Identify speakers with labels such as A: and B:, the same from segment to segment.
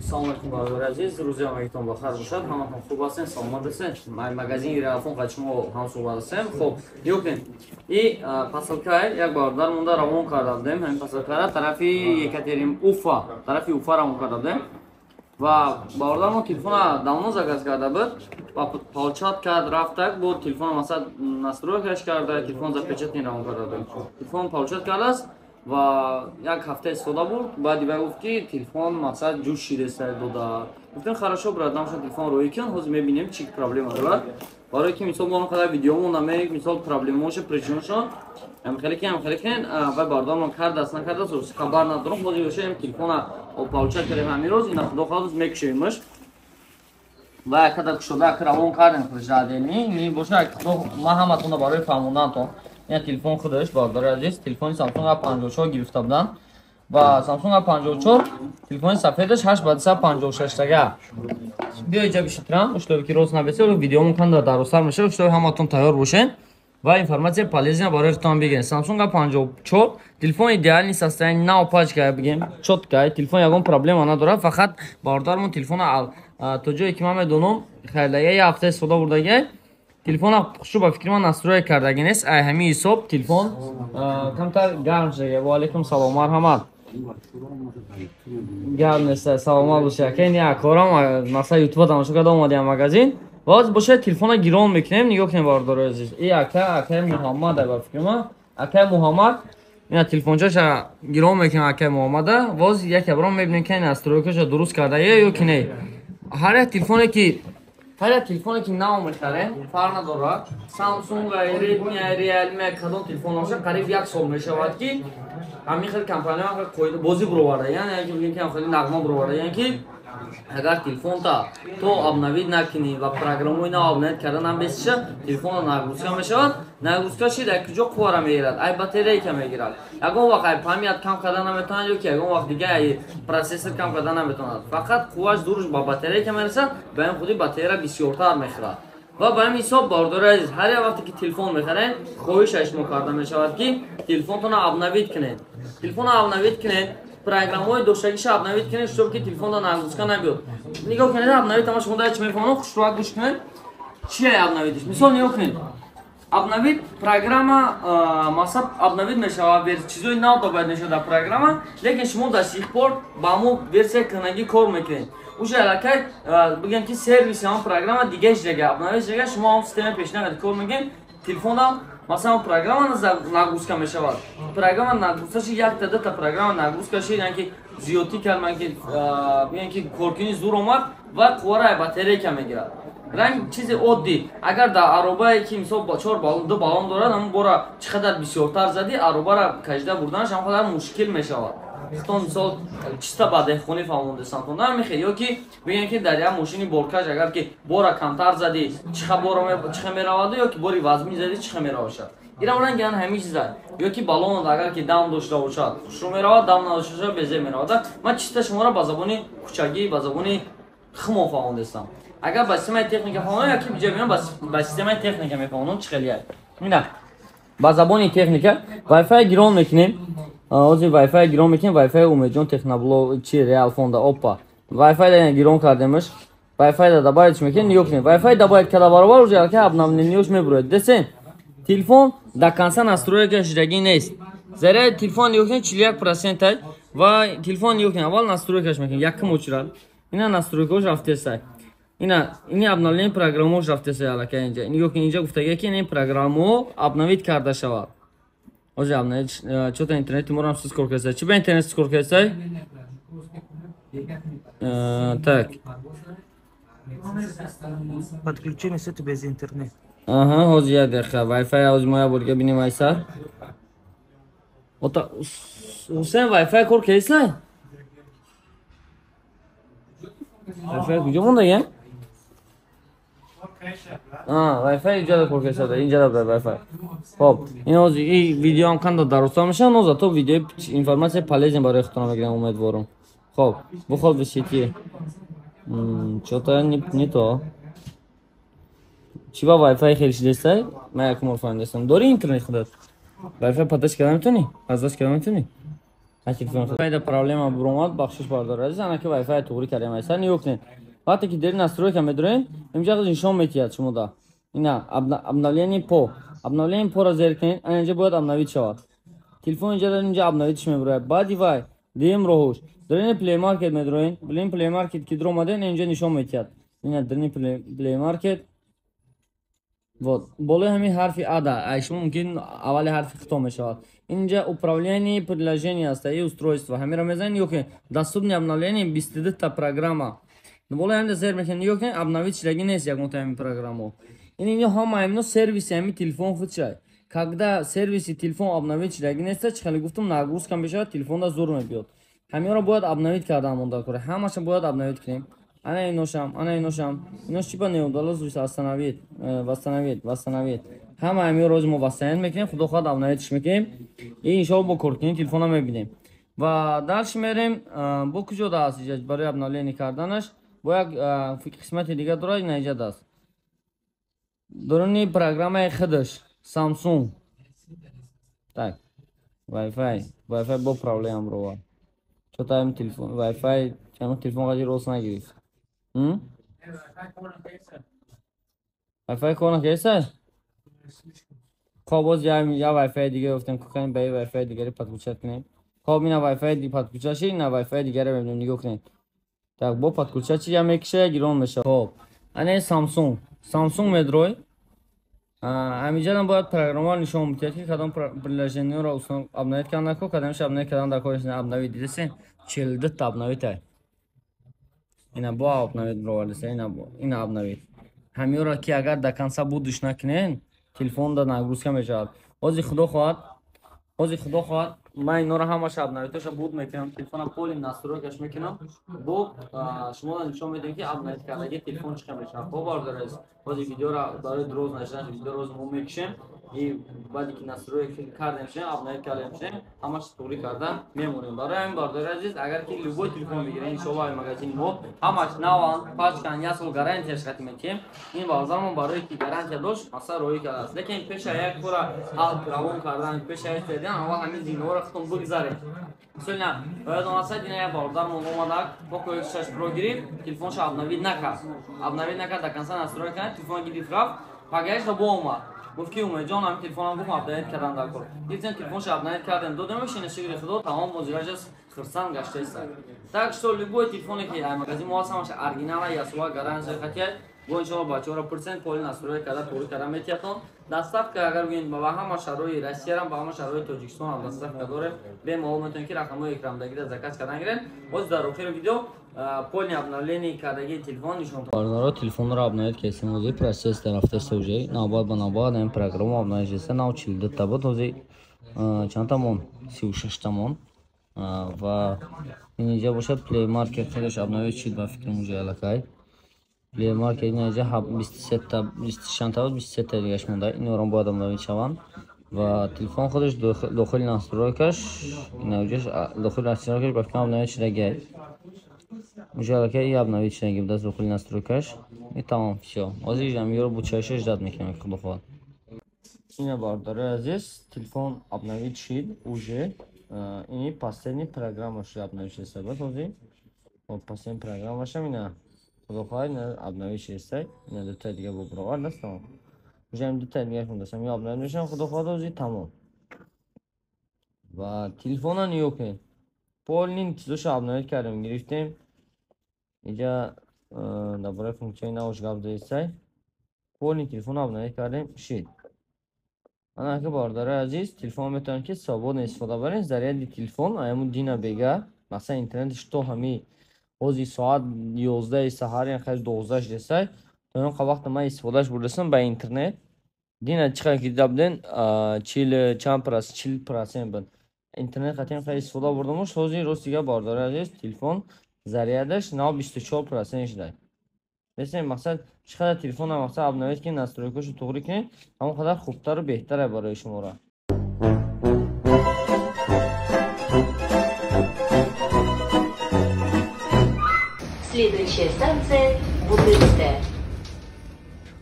A: Салом алейкум, бародари азиз, рӯзи ҳамагитон бахайр бошад, ҳаматон хуб ҳастен, саломат ҳастен. Магазини Реалфон қад шумо ҳамсӯҳбат ҳастем. Хоб, нигоҳ кунед, и посылкаи як бародар монда равон карда будем. Ҳамин посылкара тарафи Екатерин Уфа, тарафи Уфа равон карда будем ва бародармо телефона давно заказ карда буд ва получать кард, рафтак бо телефона, масалан, настройкаш карда, телефон запечатанный равон карда будем. Телефон получать кардааст ва як ҳафта истифода бурд. Баъди вай гуфт, ки телефон, мақсад, ҷӯш шидеста дода. Гуфтем: «Хорошо, брат, намша телефон роӣ кун, ҳозир мебинем, чӣ проблема дорад». Барое ки, мисол, мо қадар видеомон наме, мисол, проблемаоша, причинашон ҳамхеле ки ҳамхеле кен. Вай бародармон кардааст, накардааст, хабар надорам. Ҳозир бошем, телефона получать кардем ҳамин рӯз, ина, худо хоҳад, мекушоимаш ва якадар кушода як равон кардем худшадени ни боша. Худо ман ҳаматонро барои фаҳмондантон. Ин телефон худаш, бародари азиз, телефони Samsung A54 гирифта буданд ва Samsung A54, телефони сафедаш 8 ба 256 тага. Биё, иҷа бишитрам, ушлоби ки рост набесе, видеомон канда дарозтар мешавад, ушлоби ҳаматон тайёр бошен ва информация полезная барои худтон бигирен. Samsung A54, телефон идеальный состояние, нав пачка, бигем, чётко, телефон ягон проблема надорад. Фақат бародармон телефона, то ҷое ки ман медонам, хайрдага як ҳафта истифода бурдагай, телефона хушу ба фикри ман настройка кардаги нест. Ай ҳамин ҳисоб телефон камтар гарм шуда. Ва алейкум салом, марҳамат, гап нест, саломат бошед, ака. Ин як корам, масалан, ютуба тамошо карда омадем магазин ва ҳозир бошад, телефона гирон мекунем. Нигоҳ кунем, бародари азиз, и ака, акаи Муҳаммад, ба фикри ман, акаи Муҳаммад, ина телефончаша гирон мекунем акаи Муҳаммада. Боз яке баром мебинем, ки настройкаша дуруст кардая ё ки не. Ҳар як телефоне ки нав мехарем, фарқ надорад, Samsung, Redmi, Realme, кадом телефон бошад, қариб як сол мешавад, ки ҳамин хел компания бозӣ буроварда, яъне ки хеле нағма буроварда, яъне ки агар телефонта то обновить накунӣ ва программаи нав обновить карда набесиша, телефона нагрузка мешавад. Нагрузка шид, ай куҷо қуввара мегирад? Ай батарейка мегирад. Ягон вақт ай память кам карда наметавонад ё ки ягон вақт дига ай процессор кам карда наметавонад. Фақат қувваш дуруш ба батарейка мерасад, ба ин худи батарея бисёртар мехӯрад. Ва ба ҳамин ҳисоб, бародари азиз, ҳар як вақте ки телефон мехаред, хоҳиш аз шумо карда мешавад, ки телефонтонро обновить кунед, телефонро обновить кунед, программаҳои доштагиша обновить кунед, чтоб ки телефонда нагрузка набиёд. Нигоҳ кунед, обновить ама шумо дар чи мефаҳмам, хушрӯак гӯш кунед, чия обновитиш. Мисол, нигоҳ кунед, обновить программа, масалан, обновить мешавад, чизои нав добавить мешавад дар программа, лекин шумо до сих пор ба ҳамон версияи кӯҳнагӣ кор мекунед. Уже аллакай, бигем, ки сервиси ҳамон программа дига шидага, обновить шидага, шумо ҳамон системаи пешина кор мекунед. Телефонам, масалан, программа нагрузка мешавад. Программа нагрузка ши, якта дута программа нагрузка ши, яъне ки зиёдтӣ кард, ки бигем, ки коркунӣ зур омад ва қуввара батарейка мегирад. Ранг чизи оддӣ: агар дар аробае ки, мисол, чор баллон, ду баллон дорад, ҳамон бора чӣ қадар бисёртар задӣ, аробара кашида бурданаш ҳамон қадар мушкил мешавад. То мисол, чиста ба деҳқонӣ фаҳмондесам, намехе, ё ки бигем, ки дар як мошини боркаш агар ки бора камтар задӣ, чиха бора чиха мераваду, ё ки бори вазмин задӣ, чиха меравашад. Ира ранги ҳамин чиза, ё ки баллонат агар ки дам дошта бошад, хушрӯ меравад, дам надошта бошад, безеб меравад. Ман чиста шуморо ба забони кӯчагӣ, ба забони химо фаҳмондестам. Агар ба системаи техника фаҳмонам, яки биҷа меём, ба системаи техника мефаҳмонам, чӣ хелия. Ина ба забони техника Wi-Fi гирон мекунем. Ҳозир Wi-Fi гирон мекунем, Wi-Fi Умедҷон Техноблог чи Реал фонда. Опа, Wi-Fi гирон кардемаш, Wi-Fi да добавить мекунем. Нигоҳ кунем, Wi-Fi добавить карда баробар уже аллакай обновлениёш мебурояд. Десен, телефон до конца настройка шидагӣ нест. Заряди телефон, нигоҳ кунед, 41 процентай. Ва телефон, нигоҳ кунед, аввал настройкаш мекунем, якум очрад. Ина настройкаош рафтесай, ина ини обновление программаош рафтесай аллакай. Инҷа нигоҳ кунед, инҷа гуфтагия, ки ин программао обновить карда шавад. Ҳозир обновить. Чё-то интернети морам суст кор кардасай. Чӣ ба интернет суст кор кардасай? Так.
B: Подключение сети без интернет.
A: Аҳа, ҳозир, як дақиқа, Wi-Fi ҳозир мо як бор дига бинем. Айсар ота Ҳусен, Wi-Fi кор кардисай? Wi-Fi куҷо мондагиам? Wi-Fi инҷада кор кардисада, инҷада буда Wi-Fi. Хоб, ин ҳозир и видеоам канда дарозтар мешавад, но зато видеои информация полезен барои худтон мегирам, умедворам. Хоб, вход в сети, чё-то не то. Чӣ ба Wi-Fi хеле шидестай? Ман якум бор фаҳмидастам. Дори интернет худат? Wi-Fi подаш карда метавонӣ? Аз даст карда метавонӣ? Ай проблема буромад, бахшиш бардор азиз, ана ки Wi-Fi туғри кардем айса нигоҳ кунед. Вақте ки дери настройка медорем, инҷа нишон метиҳад шумо да. Ина обновление ПО. Обновление ПО ро зер кунед, ана инҷа бояд обновить шавад. Телефон инҷа дар инҷа обновить мебарояд. Баъди вай дуюм роҳуш. Дарини Play Market медроен. Блин Play Market ки дромаден, инҷа нишон метиҳад. Ина дарини Play Market. Вот, болои ҳамин ҳарфи А да, ай шумо мумкин аввали ҳарфи хито мешавад. Инҷа управление приложение аст, и устройство. Ҳаминро мезанед, нигоҳ кунед. Доступное обновление 22 та программа. Болои ҳамин зер мекунед, нигоҳ кунед, обновить шудагӣ нест ягонта ҳамин программа. Ин инҷо ҳама ҳамино сервиси ҳамин телефон худшай. Когда сервиси телефон обновить шудагӣ нест, чӣ хеле гуфтам, нагрузка мешавад, телефонда зур мебиёд. Ҳаминро бояд обновить кардан монда кора. Ҳамаша бояд обновить кунем. Ана иношам, ана иношам. Инош чӣ ба не удалось остановить, восстановить, восстановить. Ҳама ҳамин роз мо восстановить мекунем, худо хоҳад обновить мекунем. И иншоалло бо коркунии телефона мебинем. Ва дальше мерем, бо куҷо даст иҷа барои обновление карданаш, бо як қисмати дига дорад, ина иҷа даст. Дуруни программаи худаш Samsung. Так. Wi-Fi, Wi-Fi бо проблема бровар. Чё-то ҳамин телефон, Wi-Fi, ҳамин телефон қади рост нагирифт. Wi-Fi кор накардиста? Хоб, боз я Wi-Fi дига гуфтем, кунем ба Wi-Fi дигаре подключать кунем. Хоб, ина Wi-Fi подключать шид, ина Wi-Fi дигаре мебинем, нигоҳ кунед. Так, бо подключать чи я мекиша, я гирон мешавад. Хоб, ана Samsung. Samsung медрой. Ҳаминҷа бояд программа нишон бидиҳад, ки кадом приложениеро обновить кардан даркор, кадомаш обновить кардан даркор, обновить дидасен, 42 та обновить ай. Ина бо обновить бровардиса, ина обновить. Ҳаминро ки агар до конца будиш накунен, телефон да нагрузка мешавад. Ҳозир худо хоҳад, ман инора ҳамаша обновиташа буд мекунам, телефона полный настройкаш мекунам. Бо шумо нишон медиҳем, ки обновить кардаги телефон чӣ хел мешавад. Хоб, бародари азиз, ҳозир видеоро барои дроз нашидан, видео роз мо мекушем. И баъде ки настройка кардем шудем, обновить кардем шудем, ҳамаша туғри карда мемонем. Барои ҳамин, бародари азиз, агар ки любой телефон бигиред, иншоалло ай магазини мо ҳамаш наванд, пачкан, як сол гарантияш хати метиҳем. Ин бародармон барое ки гарантия дошт, масалан роӣ кардааст. Лекин пеша як кора ҳал равон кардан, пеша як кардан, аввал ҳамин зинаҳоро худтон бигзаред. Мисол ина, ёдам аст, ина як бародармон омадак, Poco X6 Pro гирифт, телефонша обновить накард. Обновить накард, до конца настройка кард, телефон гирифт рафт, пагаишро бо омад. Гуфт ки Умедҷон, ҳамин телефонам гуфт обновить кардан дар кор. Гирифтем телефонша обновить кардем, додемаш, ина шукри худо, тамом мозираҷас хурсанд гаштаист. Так что любой телефоне ки ай магазин мо ҳаст, ҳамаша оригинала, ясула гарантия хатия. Бо иншоалло бачаҳоро пурсен, поли настройка карда, туғри карда метиҳатон. Доставка агар гӯем ба ҳама шаҳрҳои Россиярам, ба ҳама шаҳрҳои Тоҷикистонам доставка дорем. Бемалол метавонед ки рақамҳои экрандагиро заказ кардан гиред. Боз дар охири видео полный обновление кардагии телефон нишон. Бародаро, телефонро обновить кардем, ҳозир процесс дар рафтаст уже. Навбат ба навбат ин программа обновить шудааст. Нав 42 та буд, ҳозир чанд та монд? 36 та монд. Ва инҷа бошад Play Market худаш обновить шуд ба фикрам уже аллакай. Play Market инҷа 23 та, 26 та буд, 23 та дигаш монда. Инҳоро бояд обновить шаванд. Ва телефон худаш дохили настройкаш, инҷаш дохили настройкаш ба фикрам обновить шудагиай. Уже аллакай и обновить шудаги буд дохили настройкаш. И тамом, всё. Ҳозир ҳаминро бучаша ждать мекунем, худо хоҳад. Ина бародари азиз, телефон обновить шуд уже. Ини последний программа шуд обновить шудааст. Баъд ҳозир последний программашам ина худо хоҳад ина обновить шудааст. Ина дута дига бо баровард аст, тамом. Уже ҳам дута дига мондааст. Ҳамин обновить мешавам, худо хоҳад ҳозир тамом. Ва телефонро нигоҳ кунед. Полный чизошо обновить кардем, гирифтем. Инҷа дар бораи функсияи навш гап задистай. Полный телефонро обновить кардем, шид. Ана ки бародарои азиз, телефон метавонед ки свободно истифода баред. Заряди телефон аяму дина бега, масалан интернетиш то ҳами ҳозир соат 11 саҳар, яъне хайр 12 шудасай, то он вақт ман истифодааш бурдасам ба интернет. Дина чӣ қадар ки дида буден, чил чанд процент, 40% буд. Интернет қатъиян хеле истифода бурдамуш. Ҳозир рост дига бародарои азиз, телефон зарядаш нав 24% шуда. Бесен мақсад чӣ қадар телефонро мақсад обновить кунед, настройкаашро туғри кунед, ҳамон қадар хубтару беҳтар барои шуморо.
C: Следующая станция Бутырская.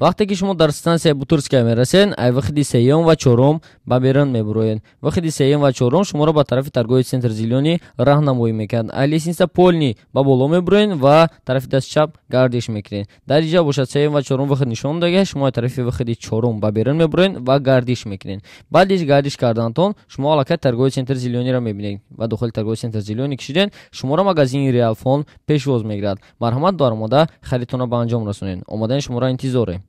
A: Вақте ки шумо дар стансияи Бутырская мерасед, ай выходи сеюм ва чорум ба берун мебуроед. Выходи сеюм ва чорум шуморо ба тарафи торговый центр «Зелёный» раҳнамоӣ мекунад. Ай лестница Польный ба боло мебуроед ва тарафи дасти чап гардиш мекунед. Дар инҷа бошад, сеюм ва чорум выход нишон дага, шумо тарафи выходи чорум ба берун мебуроед ва гардиш мекунед. Баъди гардиш кардантон шумо аллакай торговый центр «Зелёныйро» мебинед ва дохили торговый центр «Зелёный» кишиден, шуморо магазини «Реалфон» пешвоз мегирад. Марҳамат, баромада харидтонро ба анҷом расонед. Омадани шуморо интизорем.